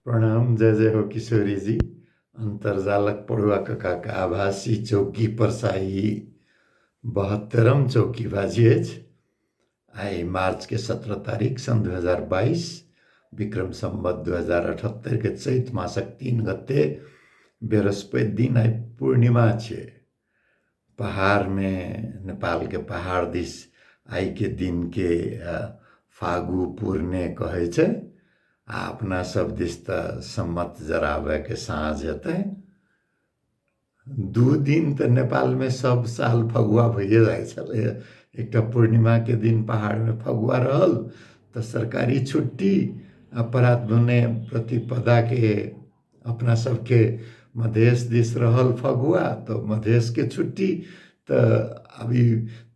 प्रणाम, जय जय हो किशोरी जी। अंतर्जालक पढ़ुआ ककाके आभासी चौकी पर ई 72म चौकी बाजी अछि। आइ मार्च के 17 तारीख सन 2022 विक्रम संवत 2078 के चैत मासक 3 गते बृहस्पति दिन आइ पूर्णिमा छै। पहाड़मे नेपालके पहाड़ दिस आइके दिनके फागु पूर्णे कहै छै आ अपना सब दिस तऽ सम्मत जराबैके साँझ हेतै। 2 दिन तऽ नेपालमे सब साल फगुआ भइए जाइ छलै। एकटा पूर्णिमाके दिन पहाड़मे फगुआ रहल तऽ सरकारी छुट्टी, आ परात भने प्रतिपदाके अपना सबके मधेश दिस रहल फगुआ तऽ मधेशके छुट्टी। तऽ अभी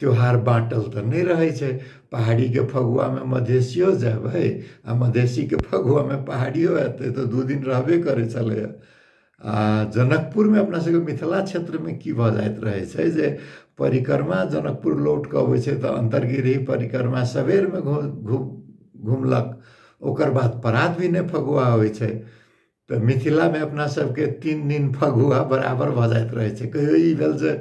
त्योहार बाँटल तऽ नहि रहै छै। पहाड़ीके फगुआमे मधेशियो जेबै आ मधेशीके फगुआमे पहाड़ियो एतै, तऽ 2 दिन रहबे करै छलैए। आ जनकपुरमे अपना सबके मिथिला क्षेत्रमे की भऽ जाइत रहै छै जे परिक्रमा जनकपुर लौट कऽ अबै छै तऽ अन्तर्गिरी परिक्रमा सबेरमे घुमलक, ओकर बाद परात भी नहि फगुआ होइ छै। तऽ मिथिलामे अपना सबके 3 दिन फगुआ बराबर भऽ जाइत रहै छै। कहियो ई भेल जे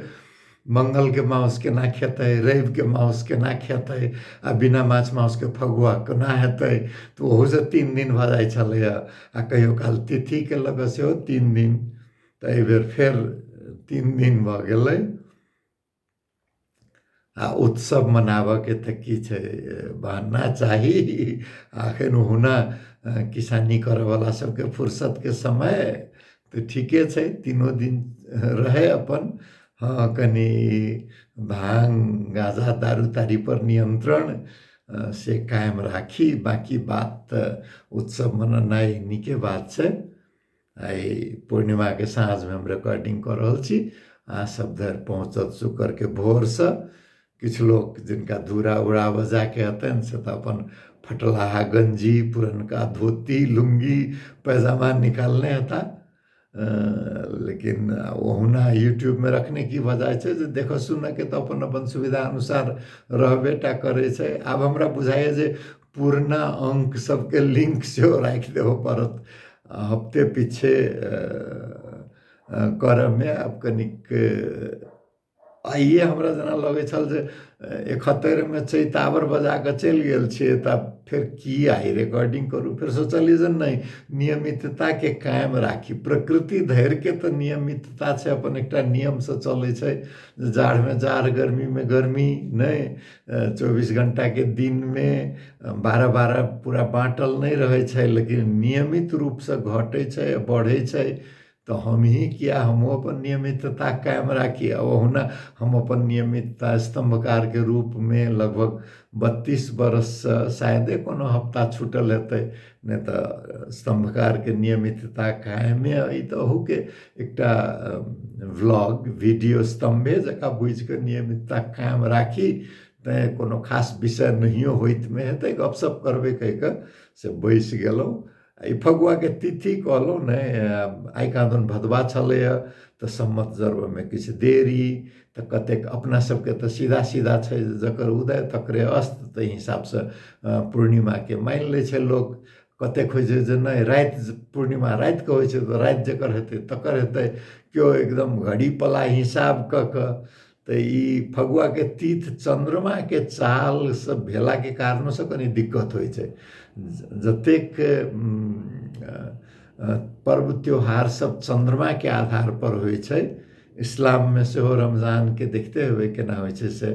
मंगलके माउस केना खेतै, रविके माउस केना खेतै, आ बिना माछ माउसके फगुआ केना हेतै, तऽ ओहूसँ 3 दिन भऽ जाइ छलैए। आ कहियो काल तिथिके लऽ कऽ सेहो 3 दिन, तऽ एहिबेर फेर 3 दिन भऽ गेलै। आ उत्सव मनाबऽके तऽ की छै, बहाना चाही। एखन ओहुना किसानी करऽवला सबके फुर्सतके समय तऽ ठीके छै, 3 दिन रहै अपन। हँ, कनि भाङ गाँजा दारू तारीपर नियन्त्रण से कायम राखी, बाँकी बात तऽ उत्सव मनेनाइ नीके बात छै। आइ पूर्णिमाके साँझमे हम रिकॉर्डिंग कऽ रहल छी। अहाँ सब धरि पहुँचत शुक्रके भोरसँ। किछु लोक जिनका धूरा उड़ाबऽ जाके हेतनि से तऽ अपन फटलाहा गंजी, पुरनका धोती, लुङ्गी, पैजामा निकालने हेता। लेकिन ओहुना यूट्यूबमे रखने की भऽ जाइ छै जे देखऽ सुनऽके तऽ अपन अपन सुविधा अनुसार रहबे टा करै छै। आब हमरा बुझाइए जे पुरना अङ्क सबके लिंक सेहो राखि देबऽ पड़त हफ्ते पीछे करऽमे। आब कनिक आइए हमरा जेना लगै छल जे 71मे चैतावर बजा कऽ चलि गेल छियै, तऽ फेर की आइ रिकॉर्डिंग करू। फेर सोचलियै जे नहि, नियमितताके कायम राखी। प्रकृति धरिके तऽ नियमितता छै, अपन एकटा नियमसँ चलै छै। जाड़मे जाड़, गर्मीमे गर्मी, नहि 24 घण्टाके दिनमे 12-12 पूरा बाँटल नहि रहै छै, लेकिन नियमित रूपसँ घटै छै बढ़ै छै। तऽ हमही किया हमहूँ अपन नियमितता कायम राखी। आ ओहुना हम अपन नियमितता स्तम्भकारके रूपमे लगभग 32 बरससँ शायदे कोनो हफ्ता छूटल हेतै, नहि तऽ स्तम्भकारके नियमितता कायमे अइ। तऽ अहूके एकटा व्लॉग वीडियो स्तम्भे जकाँ बुझिकऽ नियमितता कायम राखी। तैँ कोनो खास विषय नहियो होइतमे हेतै, गपशप करबै कहि कऽ से बैसि गेलहुँ। ई फगुआके तिथि कहलहुँ ने, आइ कहाँदन भदवा छलैए तऽ सम्मत जरबऽमे किछु देरी, तऽ कतेक अपना सबके तऽ सीधा सीधा छै जकर उदय तकरे अस्त, ताहि हिसाबसँ पूर्णिमाके मानि लै छै लोक। कतेक होइ छै जे नहि, राति पूर्णिमा रातिके होइ छै तऽ राति जकर हेतै तकर हेतै, केओ एकदम घड़ी पला हिसाब कऽ कऽ। तऽ ई फगुआके तिथि चन्द्रमाके चालसँ भेलाके कारणोसँ कनि दिक्कत होइ छै। जतेक पर्व त्योहार सब चन्द्रमाके आधार पर होइ छै, इस्लाममे सेहो रमजानके देखते हेबै केना होइ छै से।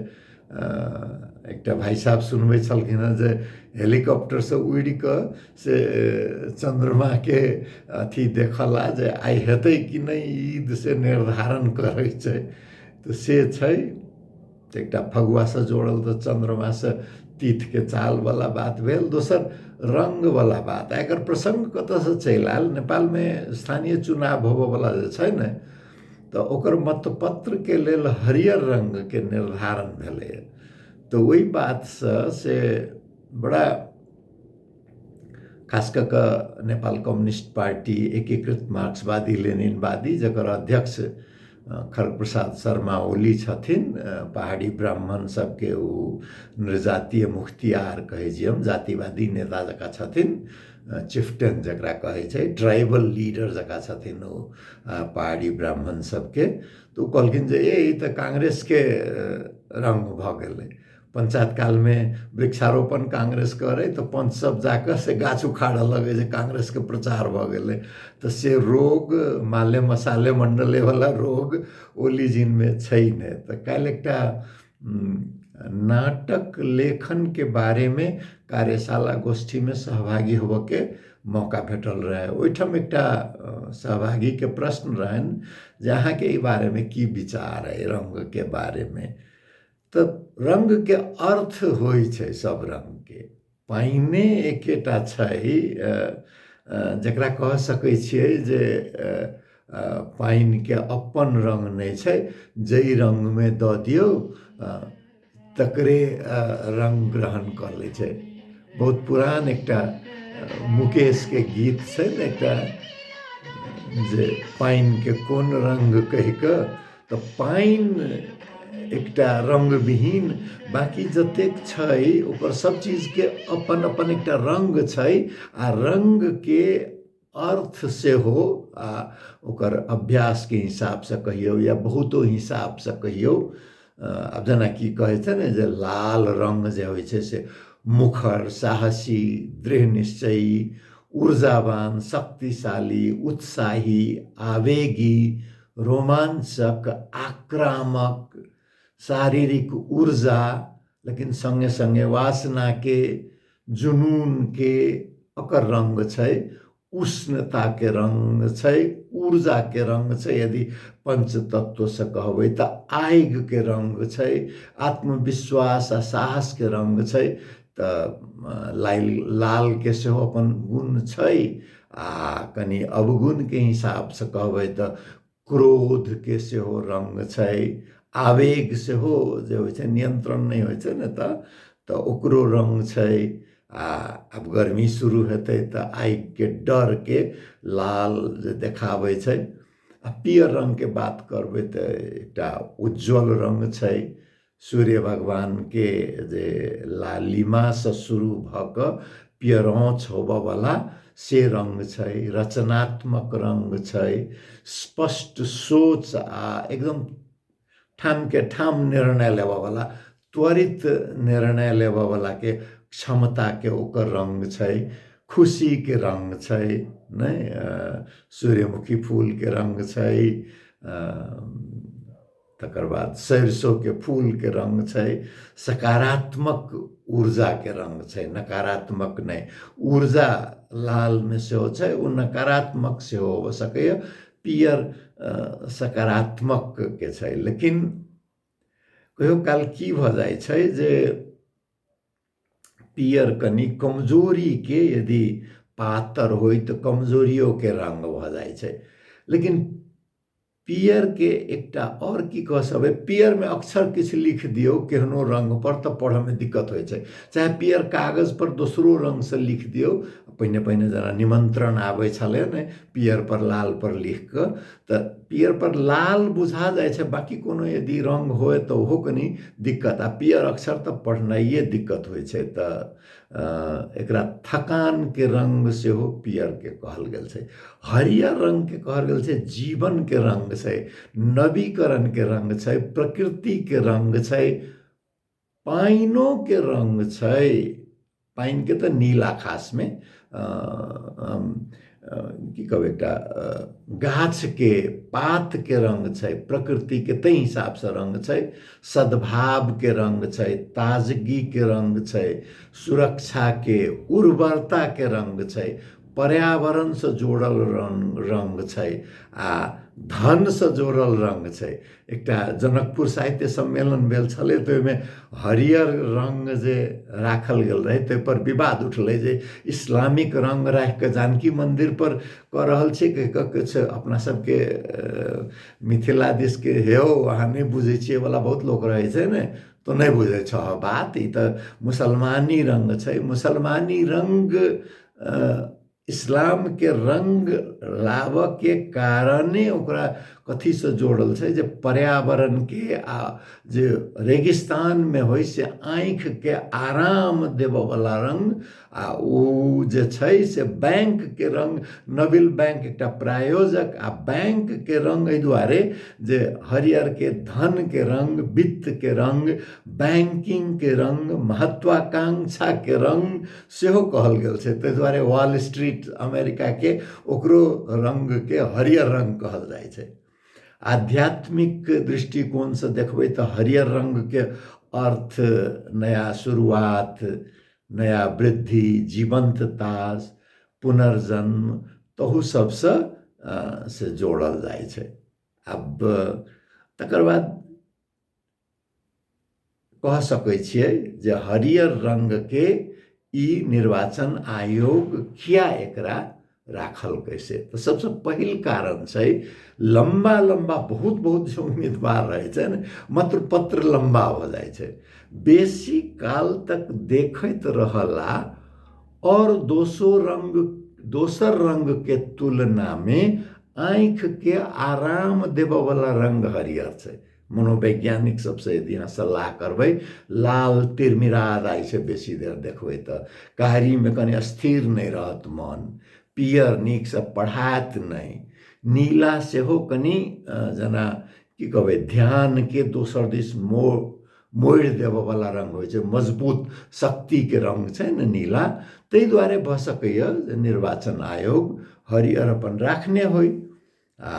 एकटा भाइ साहब सुनबै छलखिन हेँ जे हेलीकॉप्टरसँ उड़ि कऽ से चन्द्रमाके अथी देखला जे आइ हेतै कि नहि ईद, से निर्धारण करै छै। तऽ से छै एकटा फगुआसँ जोड़ल तऽ चन्द्रमासँ तिथिके चालवला बात भेल। दोसर रङ्गवला बात, एकर प्रसङ्ग कतऽसँ चलि आयल, नेपालमे स्थानीय चुनाव होबऽवला जे छै ने, तऽ ओकर मतपत्रके लेल हरियर रङ्गके निर्धारण भेलैए। तऽ ओहि बातसँ से बड़ा खास कऽ कऽ नेपाल कम्युनिस्ट पार्टी एकीकृत मार्क्सवादी लेनिनवादी, जकर अध्यक्ष खड़ग प्रसाद शर्मा ओली छथिन, पहाड़ी ब्राह्मण सबके ओ नृजातीय मुख्तियार कहै छी हम, जातिवादी नेता जकाँ छथिन। चिफ्टन जकरा कहै छै, ट्राइबल लीडर जकाँ छथिन ओ पहाड़ी ब्राह्मण सबके। तऽ ओ कहलखिन जे ई तऽ कांग्रेसके रङ्ग भऽ गेलै। पंचायत कालमे वृक्षारोपण कांग्रेस करै तऽ पंच सब जाकऽ से गाछ उखाड़ऽ लगै जे कांग्रेसके प्रचार भऽ गेलै। तऽ से रोग माले मसाले मण्डलेवला रोग ओलीजीनमे छै नहि। तऽ काल्हि एकटा नाटक लेखनके बारेमे कार्यशाला गोष्ठीमे सहभागी होबऽके मौका भेटल रहै। ओहिठाम एकटा सहभागीके प्रश्न रहनि जे अहाँके एहि बारेमे की विचार अइ रङ्गके बारेमे। तऽ रङ्गके अर्थ होइ छै सब रङ्गके, पानिए एकेटा छै जकरा कह सकै छियै जे पानिके अपन रङ्ग नहि छै, जाहि रङ्गमे दऽ दियौ तकरे रङ्ग ग्रहण कऽ लै छै। बहुत पुरान एकटा मुकेशके गीत छै ने एकटा, जे पानिके कोन रङ्ग कहि कऽ, तऽ पानि एकटा रङ्गविहीन, बाँकी जतेक छै ओकर सब चीजके अपन अपन एकटा रङ्ग छै, आ रङ्गके अर्थ सेहो आ ओकर अभ्यासके हिसाबसँ कहियौ या बहुतो हिसाबसँ कहियौ। आब जेनाकि कहै छै ने जे लाल रङ्ग जे होइ छै से मुखर, साहसी, दृढ़ निश्चयी, ऊर्जावान, शक्तिशाली, उत्साही, आवेगी, रोमांचक, आक्रामक, शारीरिक ऊर्जा, लेकिन सङ्गे सङ्गे वासनाके, जुनूनके ओकर रङ्ग छै, उष्णताके रङ्ग छै, ऊर्जाके रङ्ग छै। यदि पञ्चतत्वसँ कहबै तऽ आगिके रङ्ग छै, आत्मविश्वास आ साहसके रङ्ग छै। तऽ लालके सेहो अपन गुण छै, आ कनि अवगुणके हिसाबसँ कहबै तऽ क्रोधके सेहो रङ्ग छै, आवेग सेहो जे होइ छै नियन्त्रण नहि होइ छै ने तऽ ओकरो रङ्ग छै। आ आब गर्मी शुरू हेतै तऽ आगिके डरके लाल जे देखाबै छै। आ पियर रङ्गके बात करबै तऽ एकटा उज्ज्वल रङ्ग छै, सूर्य भगवानके जे लालिमासँ शुरू भऽ कऽ पियरौछ होबऽवला से रङ्ग छै, रचनात्मक रङ्ग छै, स्पष्ट सोच आ एकदम ठामके ठाम निर्णय लेबऽवला, त्वरित निर्णय लेबऽवलाके क्षमताके ओकर रङ्ग छै, खुशीके रङ्ग छै, नहि सूर्यमुखी फूलके रङ्ग छै, तकर बाद सरिसोके फूलके रङ्ग छै, सकारात्मक ऊर्जाके रङ्ग छै, नकारात्मक नहि। ऊर्जा लालमे सेहो छै, ओ नकारात्मक सेहो हो सकैए, पियर सकारात्मक के छै। लेकिन कहियो काल की भऽ जाइ छै जे पियर कनि कमजोरीके यदि पातर होइ तऽ कमजोरियोके रङ्ग भऽ जाइ छै। लेकिन पियरके एकटा आओर की कह सकबै, पियरमे अक्षर किछु लिख दियौ केहनो रङ्ग पर तऽ पढ़ऽमे दिक्कत होइ छै, चाहे पियर कागज पर दोसरो रङ्गसँ लिख दियौ। पहिने पहिने जेना निमन्त्रण आबै छलै ने पियर पर लाल पर लिख कऽ, तऽ पियर पर लाल बुझा जाइ छै, बाँकी कोनो यदि रङ्ग होय तऽ ओहो कनि दिक्कत, आ पियर अक्षर तऽ पढ़नाइए दिक्कत होइ छै। तऽ एकरा थकानके रङ्ग सेहो पियरके कहल गेल छै। हरियर रङ्गके कहल गेल छै जीवनके रङ्ग छै, नवीकरणके रङ्ग छै, प्रकृतिके रङ्ग छै, पानिओके रङ्ग छै। पानिके तऽ नीला खासमे की कहबै, एकटा गाछके पातके रङ्ग छै, प्रकृतिके ताहि हिसाबसँ रङ्ग छै, सद्भावके रङ्ग छै, ताजगीके रङ्ग छै, सुरक्षाके, उर्वरताके रङ्ग छै, पर्यावरणसँ जोड़ल रङ्ग छै, आ धनसँ जोड़ल रङ्ग छै। एकटा जनकपुर साहित्य सम्मेलन भेल छलै तऽ ओहिमे हरियर रङ्ग जे राखल गेल रहै ताहिपर विवाद उठलै जे इस्लामिक रङ्ग राखिकऽ जानकी मन्दिरपर कऽ रहल छै कहि कऽ किछु अपना सबके मिथिला दिसके हे यौ अहाँ नहि बुझै छियै वला बहुत लोक रहै छै ने, तो नहि बुझै छह बात, ई तऽ मुसलमानी रङ्ग छै। मुसलमानी रङ्ग इस्लामके रङ्ग लाबऽके कारणे ओकरा कथीसँ जोड़ल छै जे पर्यावरणके आ जे रेगिस्तानमे होइ से आँखिके आराम देबऽवला रङ्ग आ ओ जे छै से बैंकके रङ्ग, नबिल बैंक एकटा प्रायोजक, आ बैंकके रङ्ग एहि दुआरे जे हरियरके धनके रङ्ग, वित्तके रङ्ग, बैंकिंगके रङ्ग, महत्वाकांक्षाके रङ्ग सेहो कहल गेल छै। ताहि दुआरे वॉल स्ट्रीट अमेरिकाके ओकरो रङ्गके हरियर रङ्ग कहल जाइ छै। आध्यात्मिक दृष्टिकोणसँ देखबै तऽ हरियर रङ्गके अर्थ नया शुरुआत, नया वृद्धि, जीवन्तता, पुनर्जन्म, तहू सबसँ से जोड़ल जाइ छै। आब तकर बाद कह सकै छियै जे हरियर रङ्गके ई निर्वाचन आयोग किया एकरा राखलकै से, तऽ सबसँ पहिल कारण छै लम्बा लम्बा बहुत बहुत जे उम्मीदवार रहै छै ने, मात्र पत्र लम्बा भऽ जाइ छै, बेसी काल तक देखैत रहला आओर दोसर रङ्गके तुलनामे आँखिके आराम देबऽवला रङ्ग हरियर छै। मनोवैज्ञानिक सबसँ यदि अहाँ सलाह करबै, लाल तिरमिरा जाइ छै बेसी देर देखबै तऽ, कारीमे कनि स्थिर नहि रहत मन, पियर नीकसँ पढ़ायत नहि, नीला सेहो कनि जेना की कहबै ध्यानके दोसर दिस मोड़ि देबऽवला रङ्ग होइ छै, मजबूत शक्तिके रङ्ग छै ने नीला, ताहि दुआरे भऽ सकैए जे निर्वाचन आयोग हरियर अपन राखने होइ। आ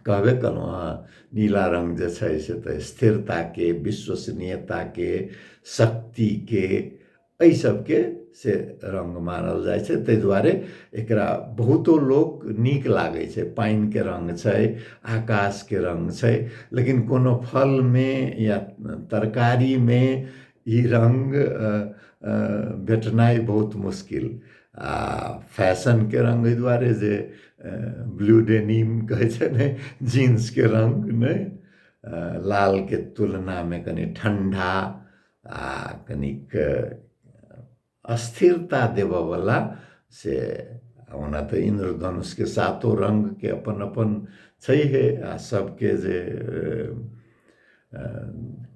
कहबे कयलहुँ हँ, नीला रङ्ग जे छै से तऽ स्थिरताके, विश्वसनीयताके, शक्तिके, एहि सबके से रङ्ग मानल जाइ छै। ताहि दुआरे एकरा बहुतो लोक नीक लागै छै। पानिके रङ्ग छै, आकाशके रङ्ग छै, लेकिन कोनो फलमे या तरकारीमे ई रङ्ग भेटनाइ बहुत मुश्किल। आ फैशनके रङ्ग एहि दुआरे जे ब्लू डेनिम कहै छै ने, जीन्सके रङ्ग नहि, लालके तुलनामे कनि ठण्डा आ कनिक अस्थिरता देबऽवला से। ओना तऽ इन्द्रधनुषके सातो रङ्गके अपन अपन छैहे, आ सबके जे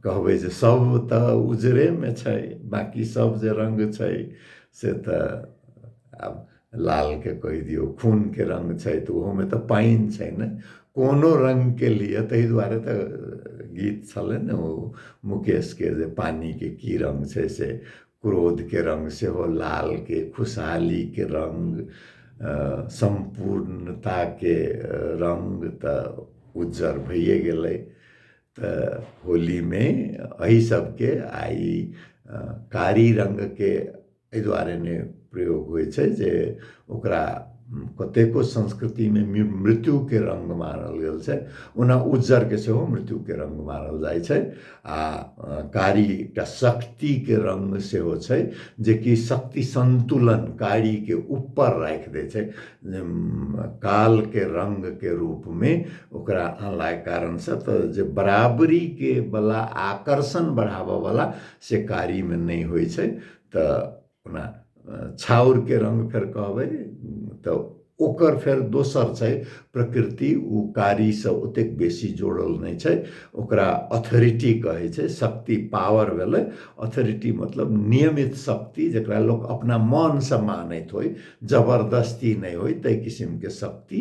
कहबै जे सब तऽ उजरेमे छै, बाँकी सब जे रङ्ग छै से तऽ आब लालके कहि दियौ खूनके रङ्ग छै तऽ ओहोमे तऽ पानि छै ने, कोनो रङ्गके लिए। ताहि दुआरे तऽ गीत छलै ने ओ मुकेशके जे पानिके की रङ्ग छै, से क्रोधके रङ्ग सेहो लालके, खुशहालीके रङ्ग, सम्पूर्णताके रङ्ग तऽ उज्जर भइए गेलै। तऽ होलीमे एहि सबके आ ई कारी रङ्गके एहि दुआरे नहि प्रयोग होइ छै जे ओकरा कतेको संस्कृतिमे मृत्युके रङ्ग मानल गेल छै। ओना उज्जरके सेहो मृत्युके रङ्ग मानल जाइ छै, आ कारी एकटा शक्तिके रङ्ग सेहो छै जेकि शक्ति सन्तुलन कारीके ऊपर राखि दै छै, कालके रङ्गके रूपमे ओकरा अनलाके कारणसँ तऽ जे बराबरीके बला आकर्षण बढ़ाबऽवला से कारीमे नहि होइ छै। तऽ ओना छाउरके रङ्ग फेर कहबै तऽ ओकर फेर दोसर छै प्रकृति, ओ कारीसँ ओतेक बेसी जोड़ल नहि छै, ओकरा अथॉरिटी कहै छै, शक्ति पावर भेलै अथॉरिटी, मतलब नियमित शक्ति जकरा लोक अपना मनसँ मानैत होइ, जबरदस्ती नहि होइ, ताहि किसिमके शक्ति।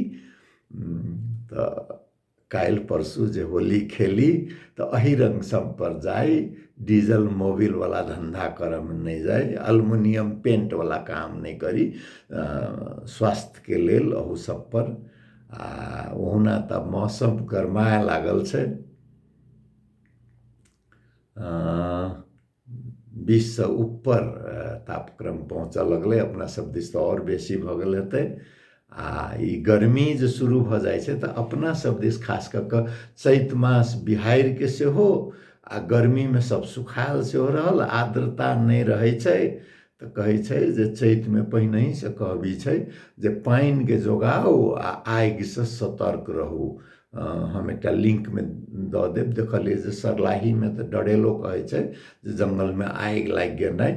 तऽ काल्हि परसू जे होली खेली तऽ एहि रङ्ग सब पर जाइ, डीजल मोबिलवला धन्धा करऽमे नहि जाइ, अल्मुनियम पेंटवला काम नहि करी, स्वास्थ्यके लेल अहू सब पर। आ ओहुना तऽ मौसम गरमाए लागल छै, 20 सँ ऊपर तापक्रम पहुँचऽ लगलै, अपना सब दिस तऽ आओर बेसी भऽ गेल हेतै। आ ई गर्मी जे शुरू भऽ जाइ छै तऽ अपना सब दिस खास कऽ कऽ चैत मास बिहाड़िके सेहो, आ गर्मीमे सब सुखायल सेहो रहल, आर्द्रता नहि रहै छै, तऽ कहै छै जे चैतमे पहिनहिसँ कहबी छै जे पानिके जोगाउ आ आगिसँ सतर्क रहू। हम एकटा लिंकमे दऽ देब, देखलियै जे सर्लाहीमे तऽ डरेलो कहै छै जे जङ्गलमे आगि लागि गेनाइ,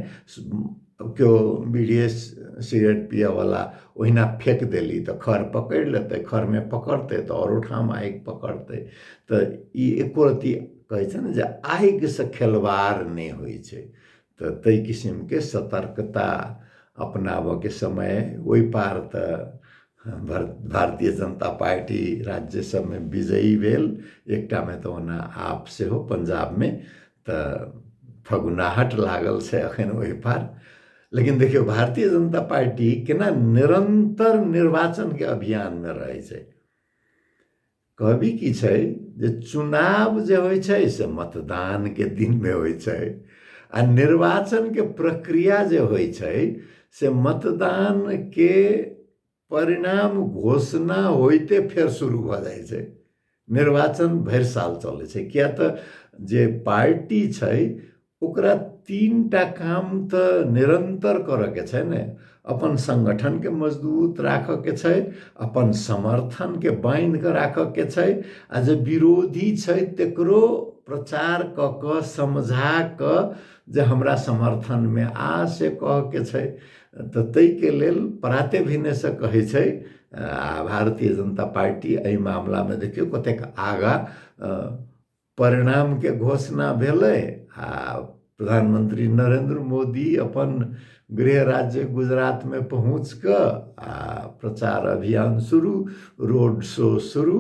केओ बीड़िए सिगरेट पियऽवला ओहिना फेक देली तऽ खर पकड़ि लेतै, खरमे पकड़तै तऽ आओरो ठाम आगि पकड़तै। तऽ ई एको रत्ती कहै छै ने जे आगिसँ खेलबाड़ नहि होइ छै, तऽ ताहि किसिमके सतर्कता अपनाबऽके समय। ओहि पार तऽ भारतीय जनता पार्टी राज्य सबमे विजयी भेल, एकटामे तऽ ओना आप सेहो पंजाबमे, तऽ फगुनाहट लागल छै अखन ओहि पार। लेकिन देखियौ भारतीय जनता पार्टी केना निरन्तर निर्वाचनके अभियानमे रहै छै। कहबी की छै जे चुनाव जे होइ छै से मतदानके दिनमे होइ छै, आ निर्वाचनके प्रक्रिया जे होइ छै से मतदानके परिणाम घोषणा होइते फेर शुरू भऽ जाइ छै। निर्वाचन भरि साल चलै छै, किया तऽ जे पार्टी छै ओकरा 3टा काम तऽ निरन्तर करऽके छै ने, अपन संगठनके मजबूत राखऽके छै, अपन समर्थनके बान्हि कऽ राखऽके छै, आ जे विरोधी छै तकरो प्रचार कऽ कऽ समझा कऽ जे हमरा समर्थनमे आ से कहऽके छै। तऽ ताहिके लेल प्राते भिनेसँ कहै छै। आ भारतीय जनता पार्टी एहि मामलामे देखियौ कतेक आगाँ परिणामके घोषणा भेलै आ प्रधानमंत्री नरेंद्र मोदी अपन गृह राज्य गुजरातमे पहुँच कऽ आ प्रचार अभियान शुरू, रोड शो शुरू।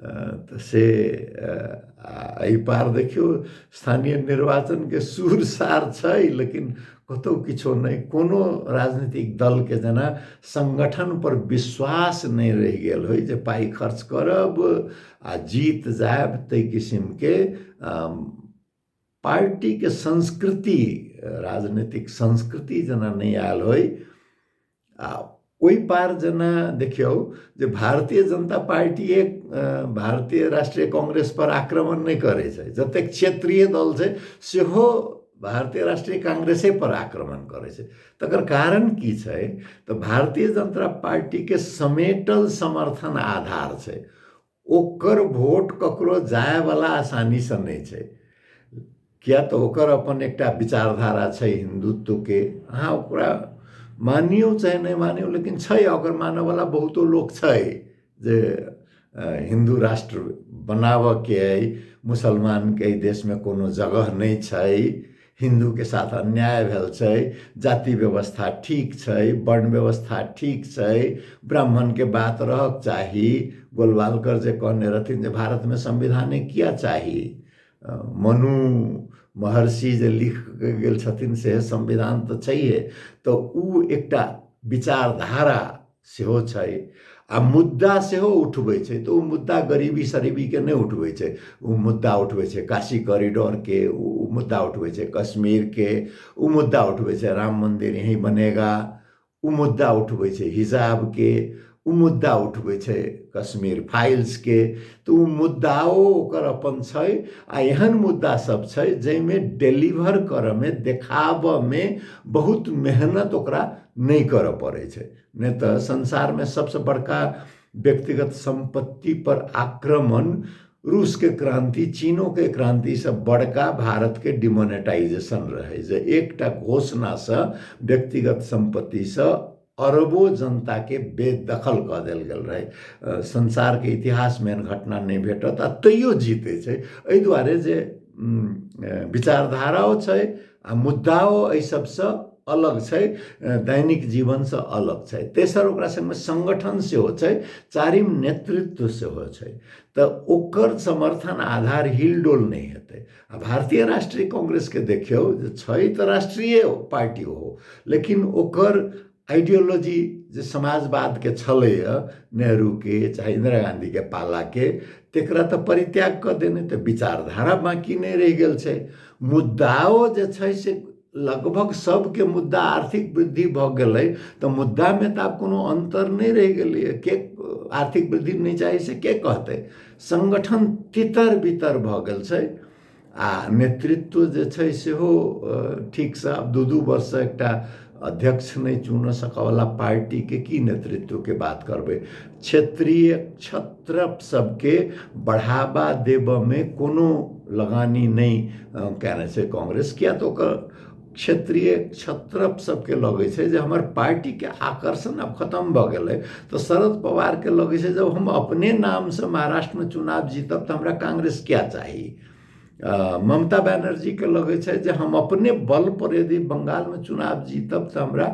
तऽ से एहि पार देखियौ स्थानीय निर्वाचनके सुर सार छै, लेकिन कतहु किछो नहि। कोनो राजनीतिक दलके जेना संगठन पर विश्वास नहि रहि गेल होइ जे पाइ खर्च करब आ जीत जायब, ताहि किसिमके पार्टीके संस्कृति, राजनीतिक संस्कृति जेना नहि आयल होइ। आ ओहि पार जेना देखियौ जे भारतीय जनता पार्टी एक भारतीय राष्ट्रीय कांग्रेस पर आक्रमण नहि करै छै, जतेक क्षेत्रीय दल छै सेहो भारतीय राष्ट्रीय कांग्रेसे पर आक्रमण करै छै। तकर कारण की छै तऽ भारतीय जनता पार्टीके समेटल समर्थन आधार छै, ओकर वोट ककरो जायवला आसानीसँ नहि छै, किया तऽ ओकर अपन एकटा विचारधारा छै हिन्दुत्वके। अहाँ ओकरा मानियौ चाहे नहि मानियौ, लेकिन छै, ओकर मानयवला बहुतो लोक छै जे हिन्दू राष्ट्र बनाबऽके अइ, मुसलमानके एहि देशमे कोनो जगह नहि छै, हिन्दूके साथ अन्याय भेल छै, जाति व्यवस्था ठीक छै, वर्ण व्यवस्था ठीक छै, ब्राह्मणके बात रहक चाही। गोलवालकर जे कहने रहथिन जे भारतमे संविधाने किया चाही, मनु महर्षि जे लिख कऽ गेल छथिन से संविधान तऽ छैहे। तऽ ओ एकटा विचारधारा सेहो छै आ मुद्दा सेहो उठबै छै। तऽ ओ मुद्दा गरीबी शरीबीके नहि उठबै छै, ओ मुद्दा उठबै छै काशी कॉरिडोरके, ओ मुद्दा उठबै छै कश्मीरके, ओ मुद्दा उठबै छै राम मन्दिर यहीं बनेगा, ओ मुद्दा उठबै छै हिजाबके, ओ मुद्दा उठबै छै कश्मीर फाइल्सके। तऽ ओ मुद्दाओ ओकर अपन छै आ एहन मुद्दा सब छै जाहिमे डिलीवर करऽमे, देखाबऽमे बहुत मेहनत ओकरा नहि करऽ पड़ै छै। नहि तऽ संसारमे सबसँ बड़का व्यक्तिगत सम्पत्ति पर आक्रमण रूसके क्रांति, चीनोके क्रांतिसँ बड़का भारतके डिमोनेटाइजेशन रहै, जे एकटा घोषणासँ व्यक्तिगत सम्पत्तिसँ अरबो जनताके बेदखल कऽ देल गेल रहै। संसारके इतिहासमे एहन घटना नहि भेटत, आ तैयो जीतै छै एहि दुआरे जे विचारधाराओ छै आ मुद्दाओ एहि सबसँ अलग छै, दैनिक जीवनसँ अलग छै। तेसर ओकरा सङ्गमे संगठन सेहो छै, चारिम नेतृत्व सेहो छै। तऽ ओकर समर्थन आधार हिलडोल नहि हेतै। आ भारतीय राष्ट्रीय कांग्रेसके देखियौ जे छै तऽ राष्ट्रीय पार्टी ओहो, लेकिन ओकर आइडियोलॉजी जे समाजवादके छलैए नेहरूके चाहे इन्दिरा गाँधीके पालाके, तकरा तऽ परित्याग कऽ देने, तऽ विचारधारा बाँकी नहि रहि गेल छै। मुद्दाओ जे छै से लगभग सबके मुद्दा आर्थिक वृद्धि भऽ गेलै, तऽ मुद्दामे तऽ आब कोनो अन्तर नहि रहि गेलैए। के आर्थिक वृद्धि नहि चाही से के कहतै? संगठन तितर बितर भऽ गेल छै आ नेतृत्व जे छै सेहो ठीकसँ आब 2-2 वर्षसँ एकटा अध्यक्ष नहि चुनऽ सकऽवला पार्टीके की नेतृत्वके बात करबै। क्षेत्रीय क्षत्रप सबके बढ़ावा देबऽमे कोनो लगानी नहि कयने छै कांग्रेस, किया तऽ ओकर क्षेत्रीय क्षत्रप सबके लगै छै जे हमर पार्टीके आकर्षण आब खतम भऽ गेलै। तऽ शरद पवारके लगै छै जब हम अपने नामसँ महाराष्ट्रमे चुनाव जीतब तऽ हमरा कांग्रेस किया चाही। ममता बनर्जीके लगै छै जे हम अपने बल पर यदि बंगालमे चुनाव जीतब तऽ हमरा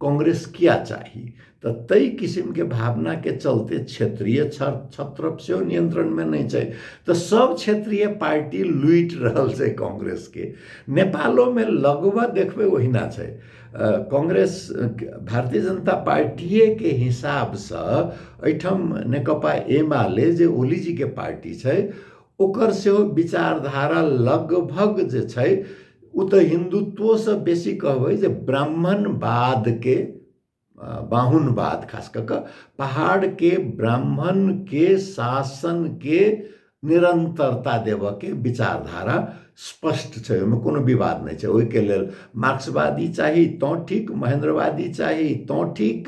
कांग्रेस किया चाही। तऽ ताहि किसिमके भावनाके चलते क्षेत्रीय छत्रप सेहो नियंत्रणमे नहि छै, तऽ सब क्षेत्रीय पार्टी लूटि रहल छै कांग्रेसके। नेपालोमे लगभग देखबै ओहिना छै। कांग्रेस भारतीय जनता पार्टिएके हिसाबसँ एहिठाम नेकपा एमाले जे ओलीजीके पार्टी छै ओकर सेहो विचारधारा लगभग जे छै ओ तऽ हिन्दुत्वोसँ बेसी कहबै जे ब्राह्मणवादके, बाहुनवाद, खास कऽ कऽ पहाड़के ब्राह्मणके शासनके निरन्तरता देबऽके विचारधारा स्पष्ट छै, ओहिमे कोनो विवाद नहि छै। ओहिके लेल मार्क्सवादी चाही तँ ठीक, महेन्द्रवादी चाही तँ ठीक,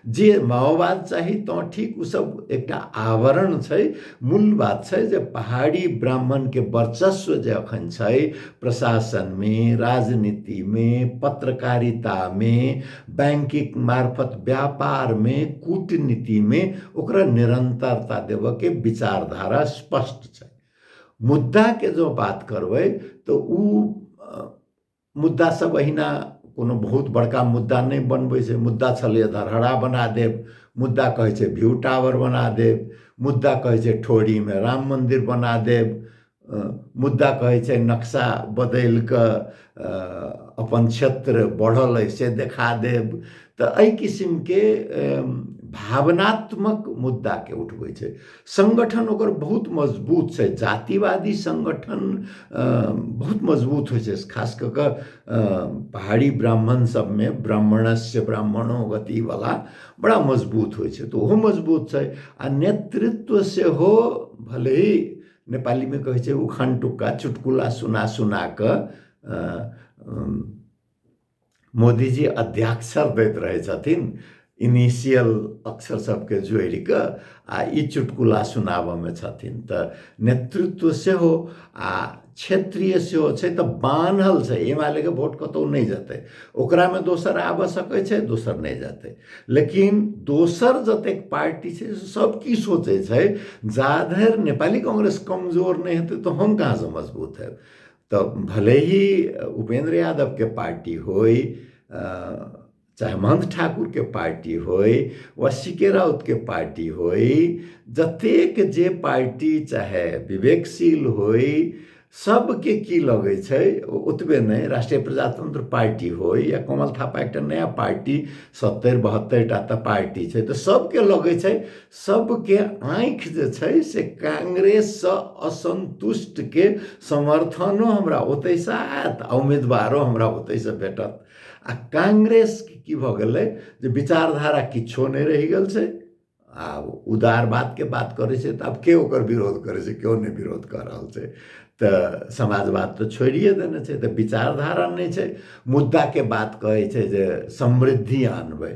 जे माओवाद चाही तँ ठीक, ओसब एकटा आवरण छै। मूल बात छै जे पहाड़ी ब्राह्मणके वर्चस्व जे अखन छै प्रशासनमे, राजनीतिमे, पत्रकारितामे, बैंकिंग मार्फत व्यापारमे, कूटनीतिमे, ओकरा निरन्तरता देबऽके विचारधारा स्पष्ट छै। मुद्दाके जो बात करबै तऽ उ मुद्दा सब अहिना कोनो बहुत बड़का मुद्दा नहि बनबै छै। मुद्दा छलैए धरहरा बना देब, मुद्दा कहै छै व्यू टावर बना देब, मुद्दा कहै छै ठोड़ीमे राम मन्दिर बना देब, मुद्दा कहै छै नक्शा बदलि कऽ अपन क्षेत्र बढ़ल अइ से देखा देब। तऽ एहि किसिमके भावनात्मक मुद्दाके उठबै छै। संगठन ओकर बहुत मजबूत छै, जातिवादी संगठन बहुत मजबूत होइ छै, खास कऽ कऽ पहाड़ी ब्राह्मण सबमे ब्राह्मणस्य ब्राह्मणो गतिवला बड़ा मजबूत होइ छै, तऽ ओहो मजबूत छै। आ नेतृत्व सेहो भले ही नेपालीमे कहै छै उखान टुक्का चुटकुला सुना सुना कऽ मोदीजी अध्याक्षर दैत रहै छथिन, इनिशियल अक्षर सबके जोड़ि कऽ आ ई चुटकुला सुनाबऽमे छथिन। तऽ नेतृत्व सेहो आ क्षेत्रीय सेहो छै, तऽ बान्हल छै। एमालेके वोट कतहु नहि जेतै, ओकरामे दोसर आबऽ सकै छै, दोसर नहि जेतै। लेकिन दोसर जतेक पार्टी छै सब की सोचै छै, जाधरि नेपाली कांग्रेस कमजोर नहि हेतै तऽ हम कहाँसँ मजबूत हेब। तऽ भले ही उपेंद्र यादवके पार्टी होइ, चाहे महंत ठाकुरके पार्टी होइ वा सी के राउतके पार्टी होइ, जतेक जे पार्टी चाहे विवेकशील होइ, सबके की लगै छै ओतबे नहि, राष्ट्रीय प्रजातंत्र पार्टी होइ या कमल थापा एकटा नया पार्टी, 70-72 टा तऽ पार्टी छै, तऽ सबके लगै छै, सबके आँखि जे छै से कांग्रेससँ असन्तुष्टके समर्थनो हमरा ओतहिसँ आयत आ उम्मीदवारो हमरा ओतहिसँ भेटत। आ कांग्रेस की भऽ गेलै जे विचारधारा किछो नहि रहि गेल छै, आब उदारवादके बात करै छै तऽ आब के ओकर विरोध करै छै, केओ नहि विरोध कऽ रहल छै। तऽ समाजवाद तऽ छोड़िए देने छै, तऽ विचारधारा नहि छै। मुद्दाके बात कहै छै जे समृद्धि आनबै,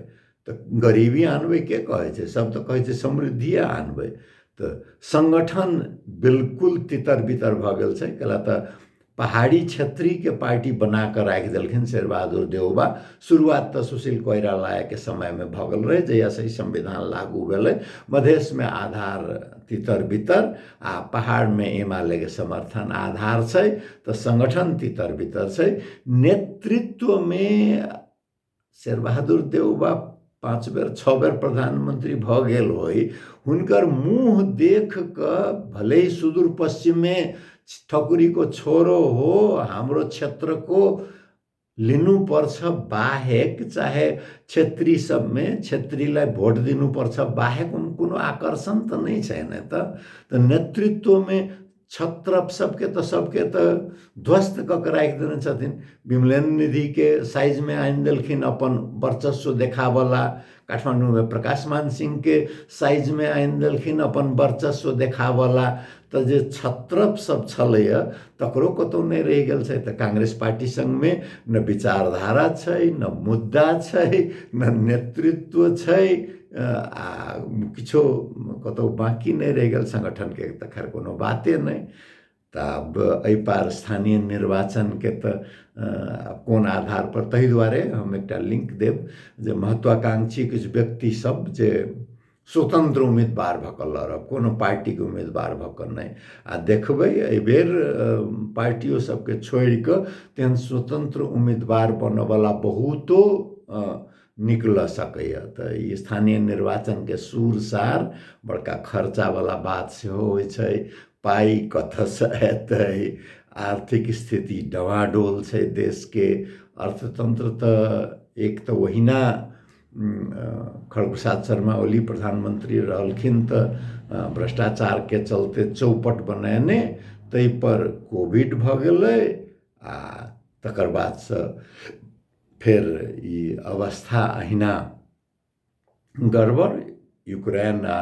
तऽ गरीबी आनबै के कहै छै, सब तऽ कहै छै समृद्धिए आनबै। तऽ संगठन बिल्कुल तितर बितर भऽ गेल छै। कैला तऽ पहाड़ी क्षेत्रीके पार्टी बना कऽ राखि देलखिन शेरबहादुर देउबा। शुरुआत तऽ सुशील कोइरालाके समयमे भऽ गेल रहै, जहियासँ ई संविधान लागू भेलै। मधेशमे आधार तितर बितर आ पहाड़मे एमालेके समर्थन आधार छै, तऽ संगठन तितर बितर छै। नेतृत्वमे शेरबहादुर देउबा 5 बेर 6 बेर प्रधानमंत्री भऽ गेल होइ, हुनकर मुँह देख कऽ भले ही सुदूर पश्चिममे ठकुरीको छोरो हो, हाम्रो क्षेत्रको लिनुपर्छ बाहेक, चाहे क्षेत्री सबमे क्षेत्रीलाई भोट दिनुपर्छ बाहेक कोनो आकर्षण तऽ नहि छै ने। तऽ नेतृत्वमे छत्रप सबके तऽ ध्वस्त कऽ के राखि देने छथिन। विमलेन्द्र निधिके साइजमे आनि देलखिन अपन वर्चस्व देखाबऽला, काठमाण्डूमे प्रकाश मान सिंहके साइजमे आनि देलखिन अपन वर्चस्व देखाबऽला। तऽ जे छत्रप सब छलैए तकरो कतहु नहि रहि गेल छै। तऽ कांग्रेस पार्टी सङ्गमे न विचारधारा छै, न मुद्दा छै, न नेतृत्व छै, आ किछो कतहु बाँकी नहि रहि गेल। संगठनके तऽ खैर कोनो बाते नहि। तऽ आब एहि पार स्थानीय निर्वाचनके तऽ कोन आधार पर, ताहि दुआरे हम एकटा लिंक देब जे महत्वाकांक्षी किछु व्यक्ति सब जे स्वतन्त्र उम्मीदवार भऽ कऽ लड़ब, कोनो पार्टीके उम्मीदवार भऽ कऽ नहि। आ देखबै एहिबेर पार्टियो सबके छोड़ि कऽ तेहन स्वतन्त्र उम्मीदवार बनयवला बहुतो निकलऽ सकैए। तऽ ई स्थानीय निर्वाचनके सुर सार बड़का खर्चावला बात सेहो होइ छै। पाइ कतऽसँ एतै? आर्थिक स्थिति डवाडोल छै देशके। अर्थतन्त्र तऽ एक तऽ ओहिना खड़ग प्रसाद शर्मा ओली प्रधानमन्त्री रहलखिन तऽ भ्रष्टाचारके चलते चौपट बनेने, ताहिपर कोविड भऽ गेलै आ तकर बादसँ फेर ई अवस्था अहिना गड़बड़। यूक्रेन आ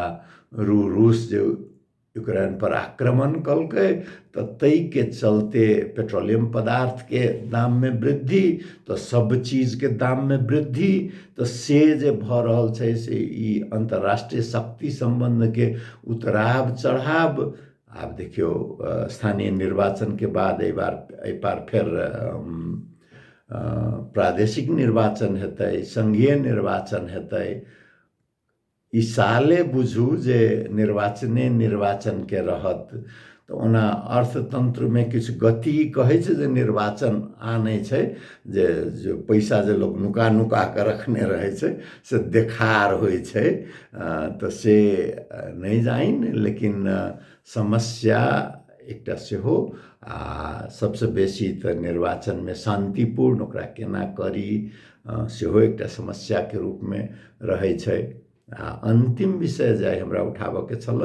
रूस जे यूक्रेन पर आक्रमण कलकै तऽ ताहिके चलते पेट्रोलियम पदार्थके दाममे वृद्धि, तऽ सब चीजके दाममे वृद्धि। तऽ से जे भऽ रहल छै से ई अन्तर्राष्ट्रीय शक्ति सम्बन्धके उतराव चढ़ाव। आब देखियौ, स्थानीय निर्वाचनके बाद एहि बार एहि पार फेर प्रादेशिक निर्वाचन हेतै, सङ्घीय निर्वाचन हेतै। ई साले बुझू जे निर्वाचने निर्वाचनके रहत। तऽ ओना अर्थतन्त्रमे किछु गति कहै छै जे निर्वाचन आनै छै, जे जे पैसा जे लोक नुका नुका कऽ रखने रहै छै से देखार होइ छै, तऽ से नहि जानि। लेकिन समस्या एकटा सेहो, आ सबसँ बेसी तऽ निर्वाचनमे शान्तिपूर्ण ओकरा केना करी सेहो एकटा समस्याके रूपमे रहै छै। आ अन्तिम विषय जे आइ हमरा उठाबऽके छल,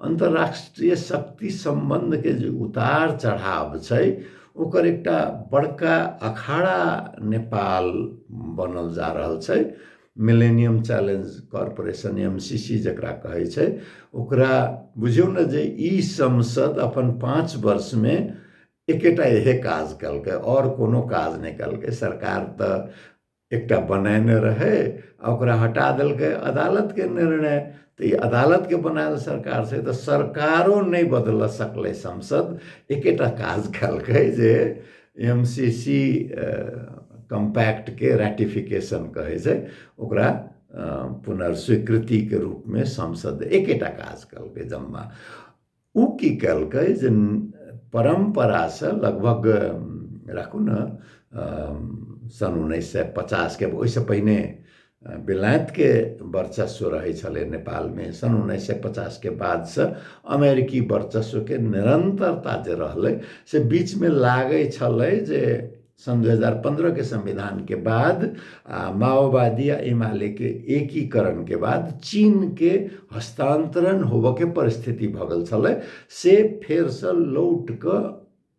अन्तर्राष्ट्रीय शक्ति सम्बन्धके जे उतार चढ़ाव छै ओकर एकटा बड़का अखाड़ा नेपाल बनल जा रहल छै। Millennium challenge corporation, MCC जकरा कहै छै, ओकरा बुझियौ ने जे ई संसद अपन 5 वर्षमे एकेटा इहे काज केलकै, आओर कोनो काज नहि केलकै। सरकार तऽ एकटा बनेने रहै आ ओकरा हटा देलकै अदालतके निर्णय। तऽ ई अदालतके बनायल सरकार छै, तऽ सरकारो नहि बदलऽ सकलै। संसद एकेटा काज केलकै जे MCC कम्पैक्टके रैटिफिकेशन कहै छै ओकरा, पुनर्स्वीकृतिके रूपमे संसद एकेटा काज केलकै जम्मा। ओ की केलकै जे परम्परासँ लगभग राखू ने सन् 1950के, ओहिसँ पहिने बेलायतके वर्चस्व रहै छलै नेपालमे, सन् 1950के बादसँ अमेरिकी वर्चस्वके निरन्तरता जे रहलै से बीचमे लागै छलै जे सन् 2015के संविधानके बाद आ माओवादी आ एमालेके एकीकरणके बाद चीनके हस्तान्तरण होबऽके परिस्थिति भऽ गेल छलै, से फेरसँ लौट कऽ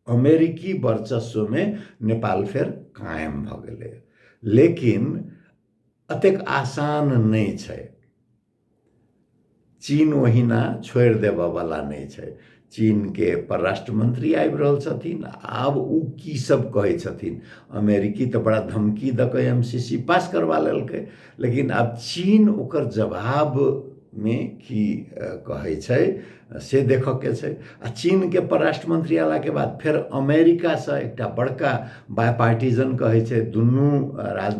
अमेरिकी वर्चस्वमे नेपाल फेर कायम भऽ गेलै। लेकिन एतेक आसान नहि छै, चीन ओहिना छोड़ि देबऽवला नहि छै। चीनके परराष्ट्र मंत्री आबि रहल छथिन, आब ओ की सब कहै छथिन। अमेरिकी तऽ बड़ा धमकी दऽ कऽ MCC पास करबा लेलकै, लेकिन आब चीन ओकर जवाबमे की कहै छै से देखऽके छै। आ चीनके परराष्ट्र मंत्री अयलाके बाद फेर अमेरिकासँ एकटा बड़का बाइपार्टीजन कहै छै, दुनू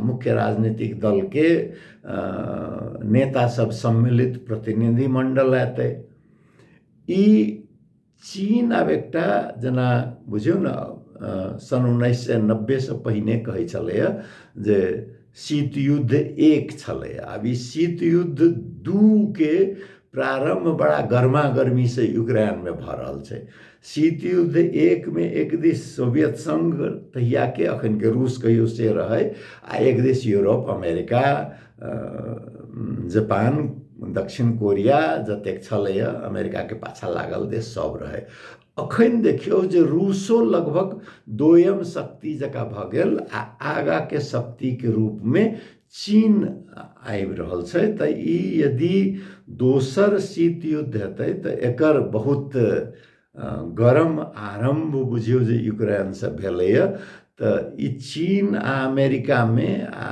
मुख्य राजनीतिक दलके नेता सब सम्मिलित प्रतिनिधिमंडल एतै। ई चीन आब एकटा जेना बुझियौ ने सन् 1990सँ पहिने कहै छलैए जे शीत युद्ध 1 छलैए, आब ई शीत युद्ध 2के प्रारम्भ बड़ा गर्मा गर्मीसँ यूक्रेनमे भऽ रहल छै। शीत युद्ध 1मे एक दिस सोवियत संघ तहियाके, अखनके रूस कहियो से रहै, आ एक दिस यूरोप, अमेरिका, जापान, दक्षिण कोरिया जतेक छलैए अमेरिकाके पाछा लागल देश सब रहै। अखन देखियौ जे रूसो लगभग दोयम शक्ति जकाँ भऽ गेल आ आगाँके शक्तिके रूपमे चीन आबि रहल छै। तऽ ई यदि दोसर शीत युद्ध हेतै तऽ एकर बहुत गरम आरम्भ बुझियौ जे यूक्रेनसँ भेलैए। तऽ ई चीन आ अमेरिकामे आ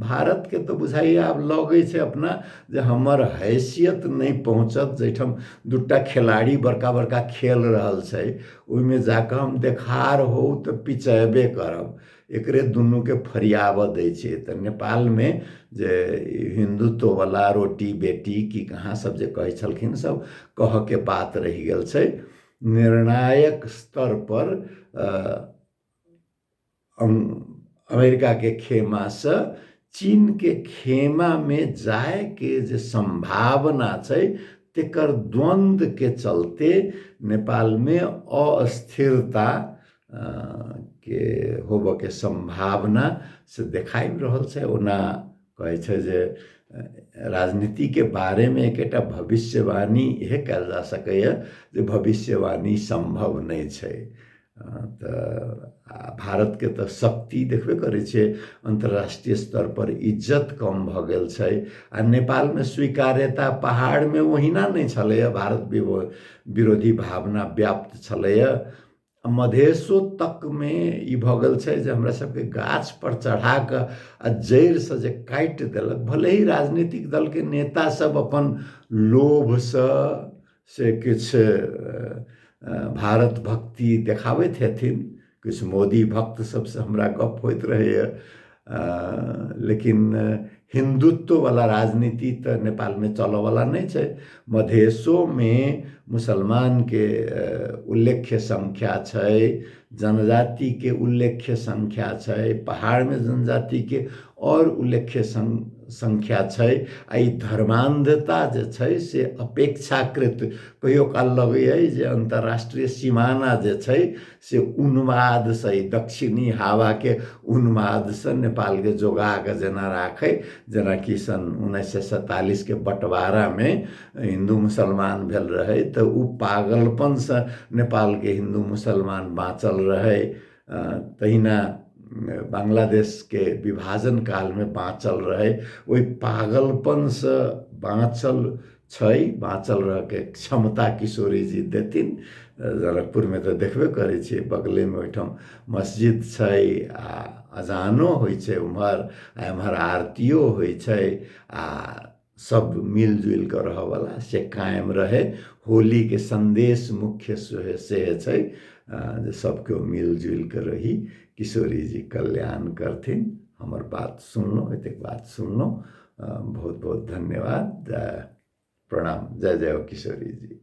भारतके तऽ बुझाइए आब लगै छै अपना जे हमर हैसियत नहि पहुँचत, जाहिठाम दूटा खेलाड़ी बड़का बड़का खेल रहल छै ओहिमे जाकऽ हम देखार होउ तऽ पिचेबे करब। एकरे दुनूके फरियाबऽ दै छियै। तऽ नेपालमे जे हिन्दुत्ववला रोटी बेटी की कहाँ सब जे कहै छलखिन, सब कहऽके बात रहि गेल छै। निर्णायक स्तर पर अमेरिकाके खेमासँ चीनके खेमामे जायके जे सम्भावना छै तेकर द्वन्द्वके चलते नेपालमे अस्थिरता के होबऽके सम्भावना से देखाइ रहल छै। ओना कहै छै जे राजनीतिके बारेमे एकेटा भविष्यवाणी इएह कयल जा सकैए जे भविष्यवाणी सम्भव नहि छै। तऽ भारतके तऽ शक्ति देखबे करै छियै, अन्तर्राष्ट्रीय स्तर पर इज्जत कम भऽ गेल छै आ नेपालमे स्वीकार्यता पहाड़मे ओहिना नहि छलैए, भारत विरोधी भावना व्याप्त छलैए। मधेशो तकमे ई भऽ गेल छै जे हमरा सबके गाछ पर चढ़ा कऽ आ जड़िसँ जे काटि देलक, भले ही राजनीतिक दलके नेता सब अपन लोभसँ से किछु भारत भक्ति देखाबैत हेथिन, किछु मोदी भक्त सबसँ हमरा गप होइत रहैए, लेकिन हिन्दुत्ववला राजनीति तऽ नेपालमे चलऽवला नहि छै। मधेशोमे मुसलमानके उल्लेख्य संख्या छै, जनजातिके उल्लेख्य संख्या छै, पहाड़मे जनजातिके आओर उल्लेख्य संख्या छै। आ ई धर्मान्धता जे छै से अपेक्षाकृत कहियो काल लगैए जे अन्तर्राष्ट्रीय सिमाना जे छै से उन्मादसँ, ई दक्षिणी हावाके उन्मादसँ नेपालके जोगा कऽ जेना राखै, जेनाकि सन् 1947के बँटवारामे हिन्दू मुसलमान भेल रहै तऽ ओ पागलपनसँ नेपालके हिन्दू मुसलमान बाँचल रहै, तहिना बांग्लादेशके विभाजन कालमे बाँचल रहै। ओहि पागलपनसँ बाँचल छै, बाँचल रहके क्षमता किशोरीजी देथिन। जनकपुरमे तऽ देखबे करै छियै, बगलेमे ओहिठाम मस्जिद छै आ अजानो होइ छै उम्हर आ एम्हर आरतियो होइ छै आ सब मिलजुलि कऽ रहऽवला से कायम रहै। होलीके सन्देश मुख्य से छै जे सब केओ मिलजुलि कऽ रही। किशोरीजी कल्याण करथिन। हमर बात सुनलहुँ, एतेक बात सुनलहुँ, बहुत बहुत धन्यवाद, प्रणाम, जय जय हो किशोरीजी।